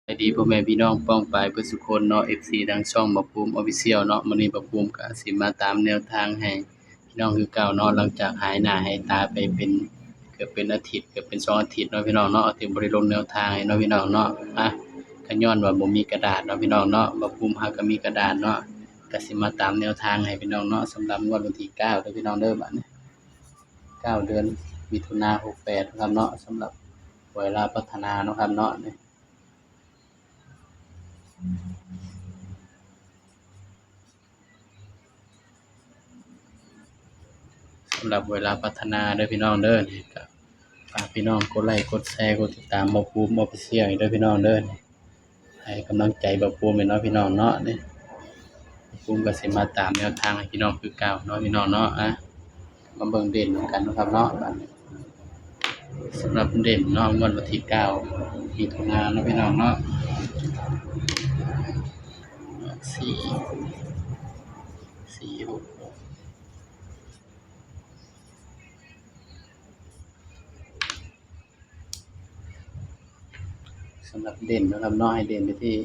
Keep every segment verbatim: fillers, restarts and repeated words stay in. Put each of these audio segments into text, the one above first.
สบายดีพ่อแม่พี่น้องป้องปายเบิดสุคนเนาะ เอฟซี ทางช่องบ่าวภูมิ Official เนาะ มื้อนี้บ่าวภูมิก็สิมาตามแนวทางให้พี่น้องคือเก่าเนาะ หลังจากหายหน้าหายตาไปเป็น เกือบเป็นอาทิตย์ เกือบเป็นสองอาทิตย์เนาะพี่น้องเนาะ ที่บ่ได้ลงแนวทางให้เนาะพี่น้องเนาะ อ่ะ ก็ย้อนว่าบ่มีกระดาษเนาะพี่น้องเนาะ บ่าวภูมิหาก็มีกระดาษเนาะ ก็สิมาตามแนวทางให้พี่น้องเนาะ สำหรับงวดวันที่เก้าเด้อพี่น้องเด้อ บัดนี้ เก้า เดือนมิถุนา หกแปด นะครับเนาะ สำหรับหวยลาวพัฒนาเนาะครับเนาะ นี่ สำหรับหวยลาวพัฒนาเด้อพี่น้องเด้อ นี่ก็ฝากพี่น้องกดไลค์ กดแชร์ กดติดตามบ่าวภูมิ Official เด้อพี่น้องเด้อ ให้กำลังใจบ่าวภูมิเนาะพี่น้องเนาะ นี่ บ่าวภูมิก็สิมาตามแนวทางให้พี่น้องคือเก่าเนาะพี่น้องเนาะ อ่ะ มาเบิ่งเด่นนำกันเนาะครับเนาะ บัดนี้ สำหรับเด่นเนาะ งวดวันที่เก้ามิถุนาเนาะพี่น้องเนาะ สี่ สี่หก สำหรับเด่นนะครับเนาะ ให้เด่นไปที่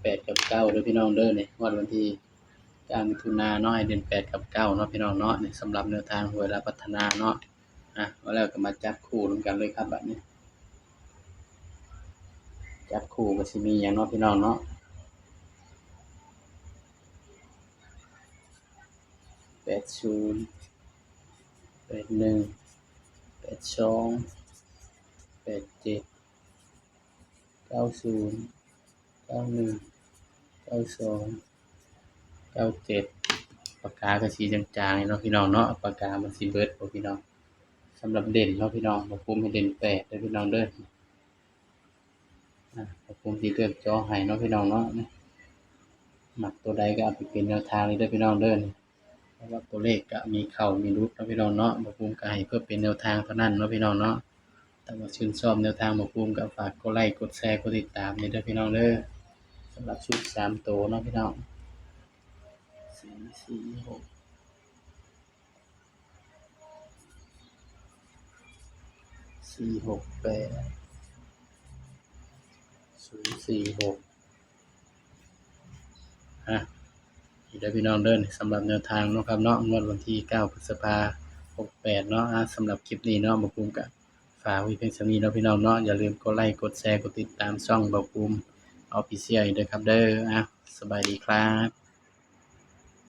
แปดกับเก้าเด้อพี่น้องเด้อ นี่ งวดวันที่เก้ามิถุนาเนาะ ให้เด่นแปดกับเก้าเนาะพี่น้องเนาะ นี่ สำหรับแนวทางหวยลาวพัฒนาเนาะ อ่ะ เอาแล้วก็มาจับคู่นำกันเลยครับ บัดนี้ จับคู่ก็สิมีหยังเนาะพี่น้องเนาะ แปดศูนย์ แปดหนึ่ง แปดสอง แปดเจ็ด เก้าศูนย์ เก้าหนึ่ง เก้าสอง เก้าเจ็ด ปากกาก็สีจางๆเนาะพี่น้องเนาะ ปากกามันสิเบิดบ่พี่น้อง สำหรับเด่นเนาะพี่น้อง บ่าวภูมิให้เด่นแปดเด้อพี่น้องเด้อ อ่ะ บ่าวภูมิสิเลือกเจาะให้เนาะพี่น้องเนาะ มักตัวใดก็เอาไปเป็นแนวทางเลยเด้อพี่น้องเด้อ เพราะว่าตัวเลขก็มีเข้ามีหลุดเนาะพี่น้องเนาะ บ่าวภูมิก็ให้เพื่อเป็นแนวทางเท่านั้นเนาะพี่น้องเนาะ ถ้าว่าชื่นชอบแนวทางบ่าวภูมิก็ฝากกดไลค์ กดแชร์ กดติดตามนี่เด้อพี่น้องเด้อ สำหรับชุดสามตัวเนาะพี่น้อง สี่สี่หก สี่หกแปด ศูนย์สี่หก อ่ะ นี่เด้อพี่น้องเด้อ สำหรับแนวทางเนาะครับเนาะ งวดวันที่เก้าพฤษภาหกแปดเนาะ อ่ะ สำหรับคลิปนี้เนาะ บ่าวภูมิก็ฝากไว้เพียงส่ำนี้เนาะพี่น้องเนาะ อย่าลืมกดไลค์ กดแชร์ กดติดตามช่องบ่าวภูมิ Official อีกด้วยครับเด้อ อ่ะ สบายดีครับ